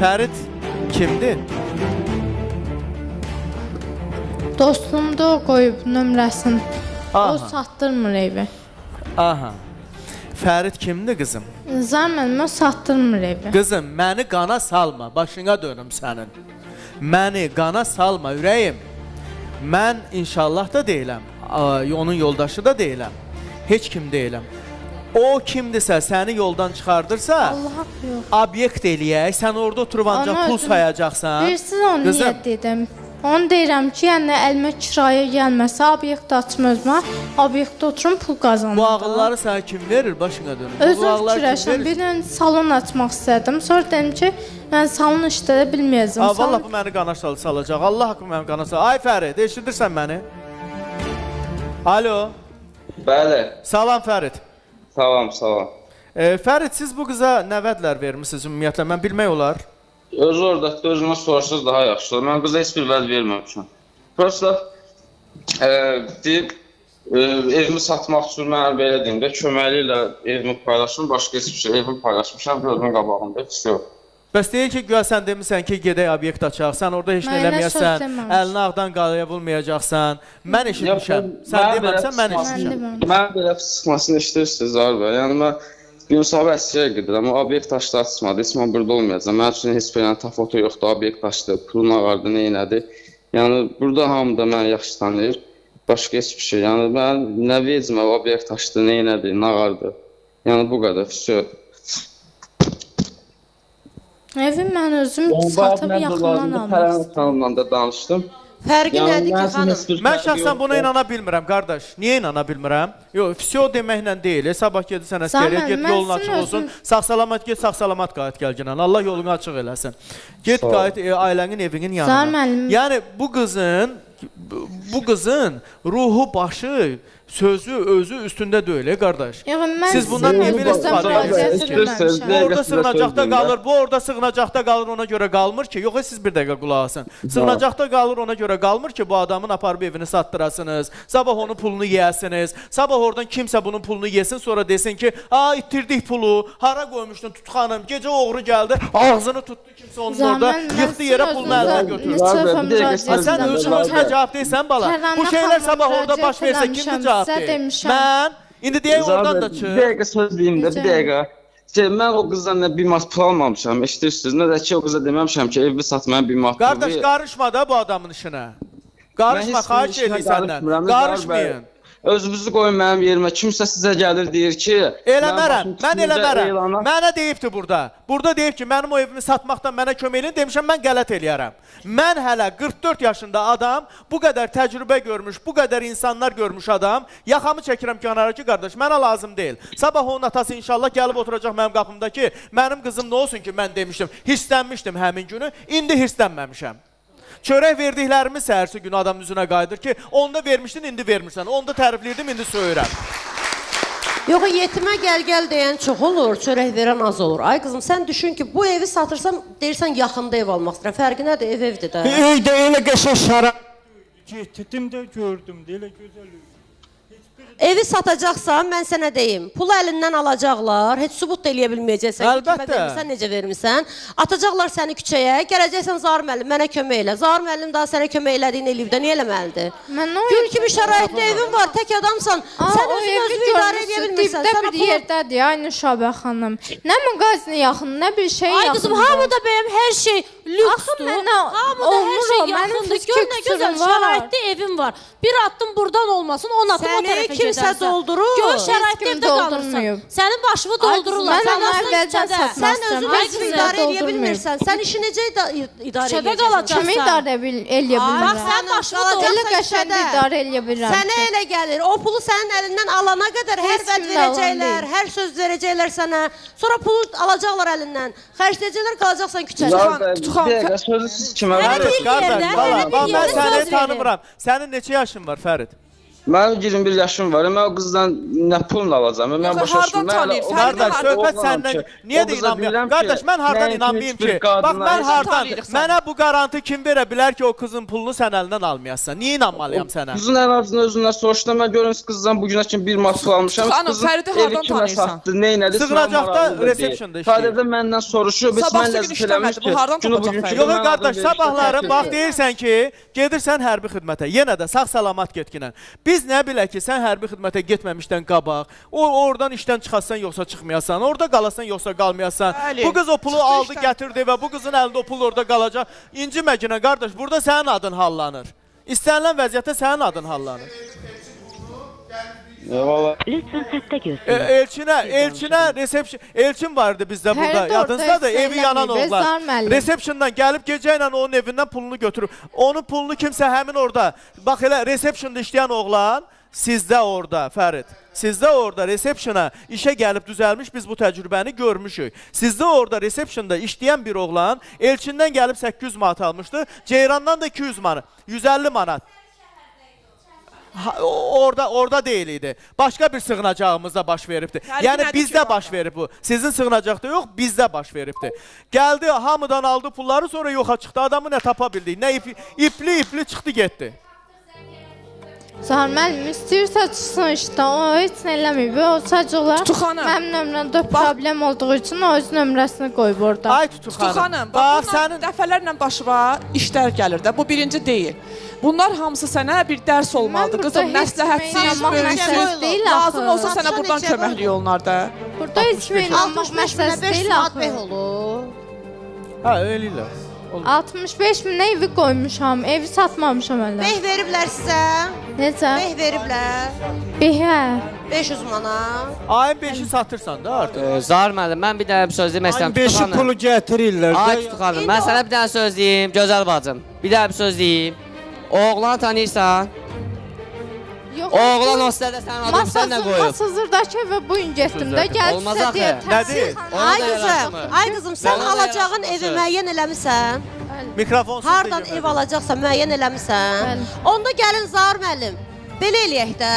Fərid kimdir? Dostumdur, o qoyub nömrəsini. Aha. O satdırmır evi. Aha. Fərid kimdir qızım? Zar müəllim, o satdırmır evi. Qızım, məni qana salma, başına dönüm sənin. Məni qana salma, ürəyim. Mən inşallah da deyiləm, onun yoldaşı da deyiləm. Heç kim deyiləm. O kimdirsə səni yoldan çıxardırsa, Allah yox. obyekt eləyək, sən orada oturub ancaq Ana pul özüm- sayacaqsan. Bilirsiniz onu Qızım, niyə dedim? Onu deyirəm ki, yəni əlimə kirayə gəlməsə, obyekt açım özümə, obyektdə oturum pul qazanım. bu ağılları sənə kim verir, başına dönüm? Bu Özüm ağılları kim fikirləşəm. verir? Bir dənə salon açmaq istədim. Sonra dedim ki, mən salon işlədə bilməyəcəm. Ha, vallah bu məni qana salacaq. Allah haqqı məni qana salacaq. Ay Fərid, eşidirsən məni? Alo. Bəli, Salam Fərid. salam, salam. Fərid, siz bu qıza nə vədlər vermisiniz ümumiyyətlə? Mən bilmək olar. Özü orada özümə soruşsaz daha yaxşı olur. Mən qıza heç bir vəd verməmişəm. Prosta deyib evimi satmaq üçün mən belə deyim də köməkli ilə evimi paylaşım, başqa heç bir şey. Evimi paylaşmışam, gözümün qabağında heç yox. Bəs deyir ki, güya sən demisən ki, gedək obyekt açaq, sən orada heç nə Mənə söz eləməyəsən, deməmiş. əlini ağdan qalaya vurmayacaqsan. Mən eşitmişəm. Sən deməmsən, mən eşitmişəm. Mən Mən belə çıxmasını eşidirsiniz, Zaur bəy. Yəni mən gün sabah əsgər gedirəm, o obyekt açdı, açmadı, heç mən burada olmayacağam. Mənim üçün heç bir yəni, tafotu yoxdur, obyekt açdı, pulun ağardı, nə elədi. Yəni burada hamı da məni yaxşı tanıyır. Başqa heç bir şey. Yəni mən nə vecimə obyekt açdı, nə elədi, nə ağardı. Yəni bu qədər. Vəsə. Evi mən özüm satıb yaxından almaq Pərən xanımla da danışdım. Fərqi nədir ki, xanım? Mən şəxsən buna inana bilmirəm, qardaş. Niyə inana bilmirəm? Yox, vəsə deməklə deyil. Sabah gedirsən əsgəriyə, Zamen, get mən yolun sizin açıq olsun. özüm- Sağ-salamat get, sağ-salamat qayıt gəl gələn. Allah yolunu açıq eləsin. Get qayıt ailənin evinin yanına. Zamen. Yəni bu qızın ruhu, başı, sözü, özü üstündə deyil, qardaş. Yox, mən Siz bundan niyə belə istifadə edirsiniz? edirsiniz? Bu orada sığınacaqda Söz qalır, bu orada sığınacaqda qalır, ona görə qalmır ki. Yox, siz bir dəqiqə qulaq asın. Sığınacaqda qalır, ona görə qalmır ki, bu adamın aparıb evini satdırasınız. Sabah onun pulunu yeyəsiniz. Sabah oradan kimsə bunun pulunu yesin, sonra desin ki, "A, itirdik pulu. Hara qoymuşdun Tut xanım? Gecə oğru gəldi, ağzını tutdu, kimsə onun orada yıxdı yerə, pulunu əlindən götürdü." Sən özün özünə cavab deyirsən bala. Bu şeylər sabah orada baş versə kimdir cavab deyir? Mən indi deyək oradan da çıx. Bir dəqiqə söz deyim də, bir dəqiqə. Mən o qızdan nə bir manat pul almamışam, eşidirsiniz. Nə də ki, o qıza deməmişəm ki, evi satmaya bir manat pul. Qardaş, qarışma da bu adamın işinə. Qarışma, xahiş edir səndən. Qarışmayın. Özünüzü qoyun mənim yerimə. Kimsə sizə gəlir, deyir ki... Eləmərəm, mən eləmərəm. Mənə deyibdir burada. Burada deyib ki, mənim o evimi satmaqdan mənə kömək eləyin, demişəm, mən qələt eləyərəm. Mən hələ 44 yaşında adam, bu qədər təcrübə görmüş, bu qədər insanlar görmüş adam, yaxamı çəkirəm kənara ki, qardaş, mənə lazım deyil. Sabah onun atası inşallah gəlib oturacaq mənim qapımda ki, mənim qızım nə olsun ki, mən demişdim, hirslənmişdim həmin günü, indi hirslənməmişəm. Çörək verdiklərimi səhərsi günü adamın üzünə qayıdır ki, onda vermişdin, indi vermirsən. Onda tərifliyirdim, indi söyürəm. Yox, yetimə gəl-gəl deyən çox olur, çörək verən az olur. Ay qızım, sən düşün ki, bu evi satırsan, deyirsən yaxında ev almaq istəyirəm. Fərqi nədir? Ev evdir də. Ey də elə qəşəng şarab getdim də gördüm də, elə gözəl ev. Evi satacaqsan, mən sənə deyim, pulu əlindən alacaqlar, heç sübut da eləyə bilməyəcəksən ki, kimə vermirsən, necə vermirsən. Atacaqlar səni küçəyə, gələcəksən Zaur müəllim, mənə kömək elə. Zaur müəllim daha sənə kömək elədiyini eləyib də, niyə eləməlidir? Gül kimi şəraitdə evin var, tək adamsan, sən özünü özünü idarə edə bilmirsən. Dibdə bir yerdədir, ay Nüşabə xanım. Nə mağazini yaxın, nə bir şey yaxındır. Ay qızım, hamıda bəyəm hər şey lüksdür, hamıda hər şey yaxındır. Gör nə gözəl şəraitdə evin var. Bir addım buradan olmasın, 10 addım o tərəfə gedərsən. Doldurur. Gör şəraitdə evdə qalırsan. Sənin başını doldururlar. Mən onu əvvəlcən satmaq Sən özünü özünü idarə eləyə bilmirsən. Sən işi necə idarə eləyəcəksən? Kimi idarə eləyə bilmirəm? Bax, sən başını doldurursan. Elə qəşəng idarə eləyə bilirəm. Sənə elə gəlir. O pulu sənin əlindən alana qədər hər vəd verəcəklər, hər söz verəcəklər sənə. Sonra pulu alacaqlar əlindən. Xərcləyəcəklər, qalacaqsan küçədə. Bir dəqiqə, sözü siz kimə verirsiniz? Qardaş, mən səni tanımıram. Sənin neçə yaşın var, Fərid? Mənim 21 yaşım var. Mən o qızdan nə pulunu alacağam? Mən başa düşmürəm. Qardaş, söhbət səndən niyə də inanmıyorum? Qardaş, mən hardan inanmayayım ki? Bax, mən hardan? Mənə bu qarantı kim verə bilər ki, o qızın pulunu sən əlindən almayasan? Niyə inanmalıyam sənə? Qızın əvəzini özündən soruşdum. Mən görün qızdan bu günə kimi 1 manat pul almışam. Xanım, Fəridi hardan tanıyırsan? Sığınacaqda resepsiyonda işləyir. Fəridə məndən soruşur. Sabah gün işləmədi. Bu hardan tapacaq Fəridi? Yox, qardaş, sabahları bax deyirsən ki, gedirsən hərbi xidmətə. Yenə də sağ-salamat getkinən. Biz nə bilək ki, sən hərbi xidmətə getməmişdən qabaq, oradan işdən çıxasan yoxsa çıxmayasan, orada qalasan yoxsa qalmayasan. Bu qız o pulu aldı, gətirdi və bu qızın əlində o pul orada qalacaq. İnciməginə, qardaş, burada sənin adın hallanır. İstənilən vəziyyətdə sənin adın hallanır. Elçinə, resepsiyon, Elçin vardı bizdə burada, yadınızda da evi yanan oğlan. Resepsiyondan gəlib gecə ilə onun evindən pulunu götürüb. Onun pulunu kimsə həmin orada, bax elə resepsiyonda işləyən oğlan, sizdə orada, Fərid, sizdə orada resepsiyona işə gəlib düzəlmiş, biz bu təcrübəni görmüşük. Sizdə orada resepsiyonda işləyən bir oğlan Elçindən gəlib 800 manat almışdı, Ceyrandan da 200 manat, 150 manat. Orada deyil idi. Başqa bir sığınacağımızda baş veribdi. Yəni bizdə baş verib bu. Sizin sığınacaqda yox, bizdə baş veribdi. Gəldi, hamıdan aldı pulları, sonra yoxa çıxdı. Adamı nə tapa bildik, nə ipli çıxdı, getdi. Zahar müəllim, istəyirsə çıxsın işdən, o heç nə eləməyib. O sadəcə olaraq mənim nömrəmdə problem olduğu üçün o öz nömrəsini qoyub orada. Ay Tutuxanım, bax bununla dəfələrlə başıma işlər gəlir də, bu birinci deyil. Bunlar hamısı sənə bir dərs olmalıdır qızım, məsləhətsiz, böyüksüz, lazım olsa sənə buradan köməklik olunar da. Burada heç kimə inanmaq məsələsi deyil axı. Hə, eləyirlər. 65 minə evi qoymuşam, evi satmamışam hələ. Beh veriblər sizə. Necə? Beh veriblər. Behə. 500 manat. Ayın 5-i satırsan da artıq. Zahar müəllim, mən bir dənə bir söz demək istəyirəm. Ayın 5-i pulu gətirirlər. Ay Tutuxanım, mən sənə bir dənə söz deyim, gözəl bacım. Bir dənə bir söz deyim. Oğlanı tanıyırsan? Oğlan o sitədə sənin adını sən nə qoyub? Masazırdakı evə bu gün getdim də, gəlib sizə deyə təəssüf. Ay qızım, ay qızım, sən alacağın evi müəyyən eləmisən. Mikrofonsuz Hardan ev alacaqsan, müəyyən eləmisən. Onda gəlin Zahar müəllim, belə eləyək də.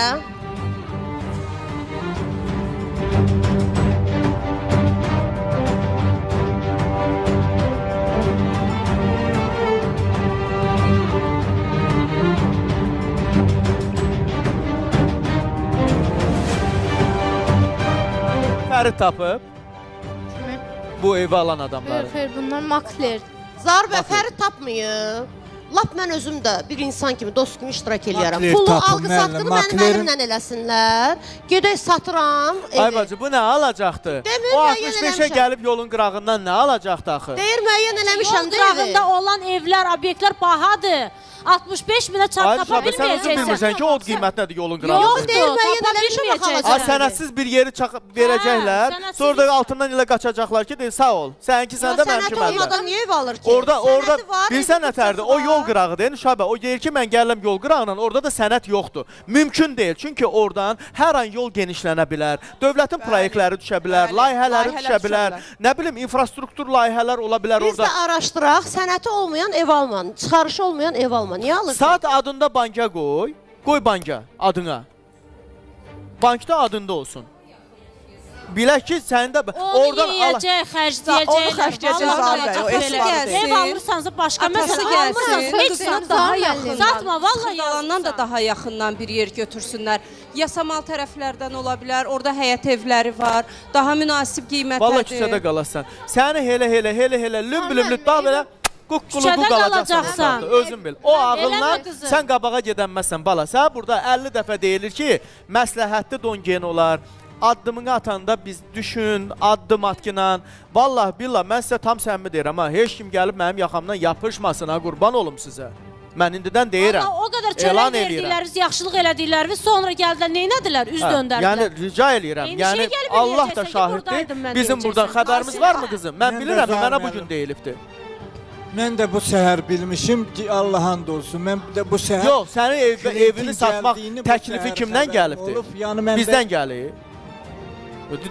Fərid tapıb. Kimi? Bu evi alan adamları. Xeyr, xeyr, bunlar makler. Zahar bəy, Fərid tapmayıb. Lap mən özüm də bir insan kimi, dost kimi iştirak eləyərəm. Pulu alqı-satqını mənim əlimlə eləsinlər. Gedək satıram evi. Ay bacı, bu nə alacaqdı? O 65-ə gəlib yolun qırağından nə alacaqdı axı? Deyir, müəyyən eləmişəm Yol qırağında olan evlər, obyektlər bahadır. 65 minə çarp tapa bilməyəcəksən. Sən özün bilmirsən ki, o qiymət nədir yolun qırağında? Yox, deyir, müəyyən eləmişəm axı alacaq. Sənətsiz bir yeri verəcəklər, sonra da altından ilə qaçacaqlar ki, deyir, sağ ol, səninki səndə, mənimki məndə. Sənəti olmadan niyə ev alır ki? Orada, bilsən nətərdir, o yol qırağı deyir, Nüşabə, o deyir ki, mən gəlirəm yol qırağından, orada da sənət yoxdur. Mümkün deyil, çünki oradan hər an yol genişlənə bilər, dövlətin proyektləri düşə bilər, layihələri düşə bilər, nə bilim, infrastruktur layihələr ola bilər orada. Biz də araşdıraq, sənəti olmayan ev alman, çıxarışı olmayan ev alman. Niyə alırsın? Sat adında banka qoy, qoy banka adına. Bankda adında olsun. Bilək ki, sənin də onu yeyəcək, xərcləyəcək. Onu xərcləyəcək Zahar bəy, o esvarı deyil. Ev alırsansa başqa məsələ, almırsansa heç satma. Satma, vallahi Xırdalandan da daha yaxından bir yer götürsünlər. Yasamal tərəflərdən ola bilər, orada həyət evləri var, daha münasib qiymətədir. Vallahi küçədə qalasan. Səni elə, lüm-lüm, daha belə quqqulu qalacaqsan. Özün bil. O ağılla sən qabağa gedənməzsən, bala. Sən burada 50 dəfə deyilir ki, məsləhətli don gen olar. Addımını atanda biz düşün, addım atkinan. Vallah billah, mən sizə tam səmimi deyirəm, ha. Heç kim gəlib mənim yaxamdan yapışmasın, ha, qurban olum sizə. Mən indidən deyirəm. O qədər çörək verdikləriniz, yaxşılıq elədikləriniz, sonra gəldilər, neynədilər? Üz döndərdilər. Yəni, rica eləyirəm. Yəni, Allah da şahiddir. Bizim buradan xəbərimiz varmı qızım? Mən bilirəm, mənə bugün deyilibdir. Mən də bu səhər bilmişim ki, Allah and olsun. Mən də bu səhər... Yox, sənin evini satmaq təklifi kimdən gəlibdir? Bizdən gəlib.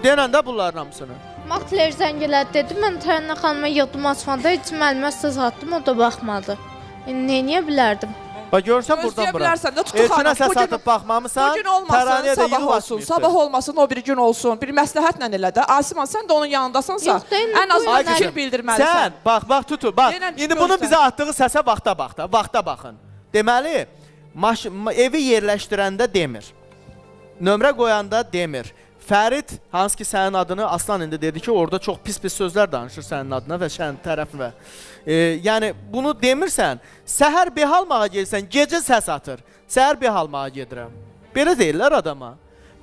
Denən də bunların hamısını. Makler zəng elədi, dedi. Mən Tərənə xanıma yığdım açmada, heç müəllimə söz attım, o da baxmadı. Nə eləyə bilərdim? Bax görürsən burdan bura. Gözləyə bilərsən də Tutu Elçinə xanım. səs atıb baxmamısan. Bu gün olmasın, Təranəyə də sabah yığıb olsun. atmayıbdır. Sabah olmasın, o bir gün olsun. Bir məsləhətlə elə də. Asiman, sən də onun yanındasansa, Yox da, indi ən az bu bir gün fikir Ay bildirməlisən. Sən bax bax Tutu bax. Denən İndi bunun gözlə. bizə atdığı səsə vaxta bax da, vaxta baxın. Deməli, evi yerləşdirəndə demir. Nömrə qoyanda demir. Fərid, hansı ki sənin adını Aslan indi dedi ki, orada çox pis-pis sözlər danışır sənin adına və sənin tərəfinə. Yəni bunu demirsən, səhər beh almağa gedirsən, gecə səs atır. Səhər beh almağa gedirəm. Belə deyirlər adama.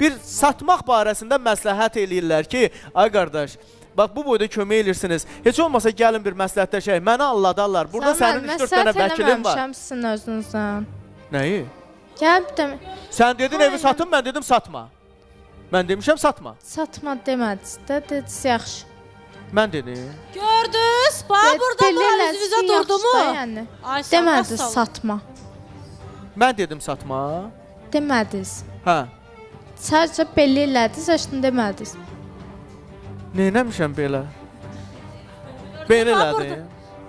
Bir satmaq barəsində məsləhət eləyirlər ki, ay qardaş, bax bu boyda kömək eləyirsiniz. Heç olmasa gəlin bir məsləhətləşək. Məni alladarlar. Burada sənin 3-4 dənə vəkilin var. Məsləhət eləməmişəm sizin özünüzdən. Nəyi? Gəlib demə. Sən dedin evi satın, mən dedim satma. Mən demişəm satma. Satma demədiniz də, dediniz yaxşı. Mən dedim. Gördünüz? Bax burada bura üzünüzə durdu mu? Yəni. Ay, sağ ol, Demədiniz sağ ol. satma. Mən dedim satma. Demədiniz. Hə. Sadəcə belə elədiniz, heç nə demədiniz. Neynəmişəm belə? Belə elədim.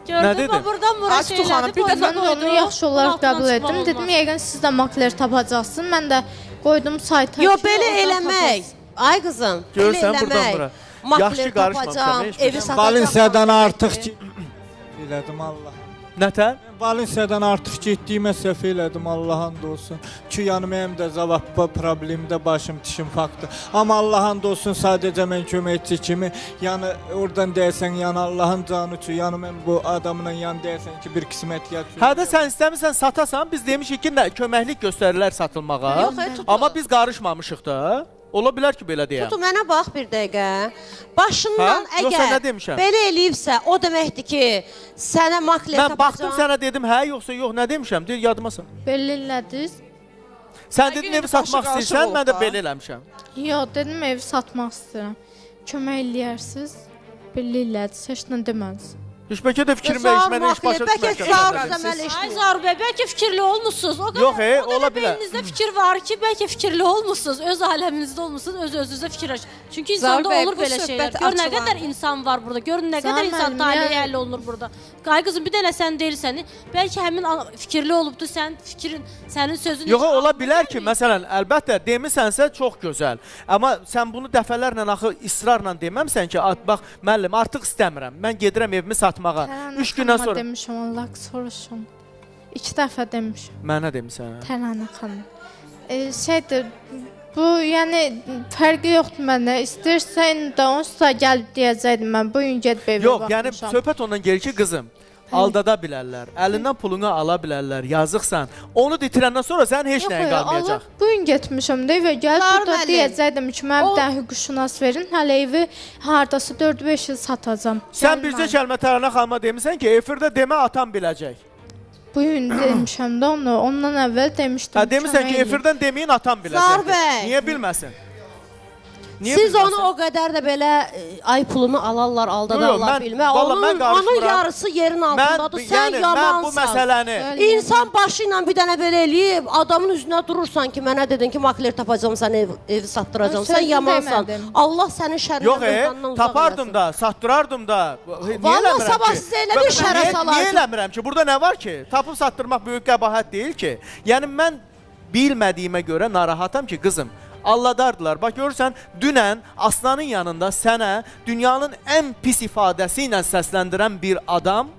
Nə Gördün dedim? mü? Buradan bura Ay, şey Tutu xanım, elədi. bir dəfə Mən də onu yaxşı olaraq qəbul etdim. Dedim, yəqin siz də makler tapacaqsınız. Mən də qoydum sayta Yo, ki, belə oradan eləmək. tapasınız. Ay qızım, belə Görürsən buradan eləmək. bura. Makler Yaxşı qarışmamışam, tapacam, heç evi bir şey. satacam. Valensiyadan artıq ki elədim Allah. Nətər? Valensiyadan artıq getdiyimə səhv elədim Allah and olsun. Ki yəni mənim də cavab problemdə başım dişim faktı. Amma Allah and olsun sadəcə mən köməkçi kimi, yəni oradan deyəsən, yəni Allahın canı üçün, yəni mən bu adamla yəni deyəsən ki bir qismət yatıyor. Hə də sən istəmirsən satasan, biz demişik ki, nə, köməklik göstərirlər satılmağa. Yox, Tutu. Amma biz qarışmamışıq da. Ola bilər ki, belə deyəm. Tutu, mənə bax bir dəqiqə. Başından Hə? Yoxsa əgər nə demişəm? belə eləyibsə, o deməkdir ki, sənə makler Mən tapacam. baxdım sənə dedim, hə, yoxsa yox, nə demişəm? Deyir, yadıma sal. Belə elədiniz. Sən dedin indi evi satmaq başı qarışıq istəyirsən, mən də olub da. belə eləmişəm. Yox, dedim evi satmaq istəyirəm. Kömək eləyərsiz. Belə elədiniz, heç nə demədiniz. Heç bəlkə də fikrimi Zaur dəyişmənə heç makler, başa bəlkə düşməmişəm. Zaur səndən. bizə mən Ay eşitməyim. Zaur bəy, bəlkə fikirli olmusunuz. O qədər, Yox, o qədər ola bilər. beyninizdə fikir var ki, bəlkə fikirli olmusunuz. Öz aləminizdə olmusunuz, öz özünüzə fikir aç. Çünki Zaur insanda bəy, olur bu belə şeylər. söhbət Gör nə açılan- qədər insan var burada. Gör nə qədər Zaur insan müəllim, taleyə yəni- əl olunur burada. Ay qızım, bir dənə sən deyirsən, bəlkə həmin fikirli olubdu, sənin fikrin, sənin sözün Yox, heç ola ağlına bilər ki, gəlməyib. məsələn, əlbəttə demisənsə çox gözəl. Amma sən bunu dəfələrlə axı israrla deməmsən ki, at bax müəllim, artıq istəmirəm. Mən gedirəm evimi satmağa. Təranə 3 gündən xanıma sonra demişəm, Allah soruşun. 2 dəfə demişəm. mənə demisən. Təranə xanım. Şeydir, bu yəni fərqi yoxdur məndə. İstəyirsə indi də onsuz da gəlib deyəcəkdim mən bu gün gedib evə Yox, yəni baxmışam. söhbət ondan gedir ki, qızım, aldada bilərlər, əlindən pulunu ala bilərlər, yazıqsan. Onu itirəndən sonra sənin heç Yox, nəyin qalmayacaq. Allah, bu gün getmişəm də evə gəlib Zaur burada müəllim, deyəcəkdim ki, mənə o- bir dənə hüquqşünas verin, hələ evi hardasa 4-5 il satacam. Sən bircə kəlmə Təranə xanıma demisən ki, efirdə demə atam biləcək. Bu gün demişəm də onu, ondan əvvəl demişdim. Hə demisən ki, kömək eləyin. efirdən deməyin atam Zaur biləcək. bəy. Niyə bilməsin? Niyə Siz bilməsin? onu o qədər də belə ay pulunu alarlar, aldadarlar Yox, mən- bilmə. vallah mən Onun, onun qarışmıram. yarısı yerin altındadır. Mən, Sən yəni, mən bu yamansan. məsələni İnsan başı ilə bir dənə belə eləyib, adamın üzünə durursan ki, mənə dedin ki, makler tapacam, sən evi satdıracam. Mən Sən sözü yamansan. demədim. Allah sənin şərrindən Yox, böhtandan uzaq tapardım eləsin. da, satdırardım da. Niyə Vallahi eləmirəm sabah ki? sizə elə bir şərə Niyə salardım. eləmirəm ki? Burada nə var ki? Tapıb satdırmaq böyük qəbahət deyil ki. Yəni mən bilmədiyimə görə narahatam ki, qızım, alladardılar. Bax görürsən, dünən Aslanın yanında sənə dünyanın ən pis ifadəsi ilə səsləndirən bir adam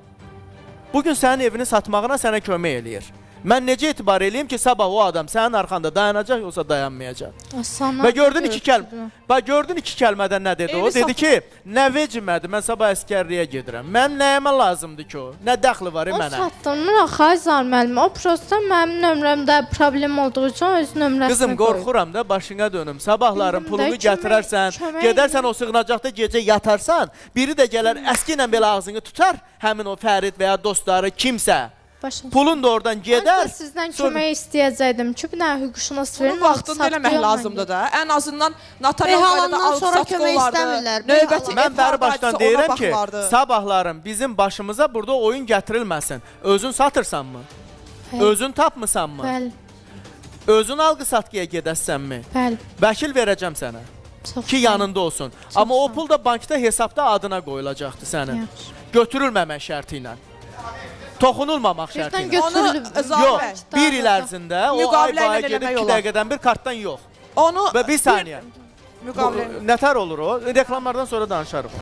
bugün sənin evini satmağına sənə kömək eləyir. Mən necə etibar eləyim ki, sabah o adam sənin arxanda dayanacaq yoxsa dayanmayacaq? Sana Və gördün iki kəlmə. Bax gördün iki kəlmədən nə dedi o? Evi Dedi ki, nə vecimədir, mən sabah əsgərliyə gedirəm. Mən nəyimə lazımdır ki o? Nə dəxli var O mənə? satdırmır axı ay Zaur müəllim. O prosta mənim nömrəmdə problem olduğu üçün öz nömrəsini Qızım qoyub. qorxuram da başına dönüm. Sabahların Bildim də, pulunu kömək- gətirərsən, kömək gedərsən o sığınacaqda gecə yatarsan, biri də gələr əski ilə belə ağzını tutar, həmin o Fərid və ya dostları kimsə. Başa Pulun da oradan gedər. Mən də sizdən sonra- kömək istəyəcəkdim ki, bir dənə hüquqşünas verin. Bunu vaxtında eləmək lazımdır da. Ən azından notarial qaydada Behalandan sonra alıb-satqı kömək olardı. istəmirlər, Növbəti Mən ev bəri başdan hardaydısa ona deyirəm ki, baxılardı. sabahların bizim başımıza burada oyun gətirilməsin. Özün satırsanmı? Bəli. Özün tapmısanmı? Bəli, Özün alqı-satqıya gedəssənmi? bəli. Vəkil verəcəm sənə Çox ki, sağ olun. yanında olsun. Amma o pul da bankda hesabda adına qoyulacaqdı sənin. Yaxşı. Götürülməmək şərti ilə. Toxunulmamaq şərti Birdən ilə. götürülüb. Onu Yox, Bəy, bir il ərzində o ay Müqavilə ilə bay gedib eləmək 2 olar. dəqiqədən bir kartdan yox. Onu Və bir saniyə. Müqavilə. Nətər olur o? Reklamlardan sonra danışarıq.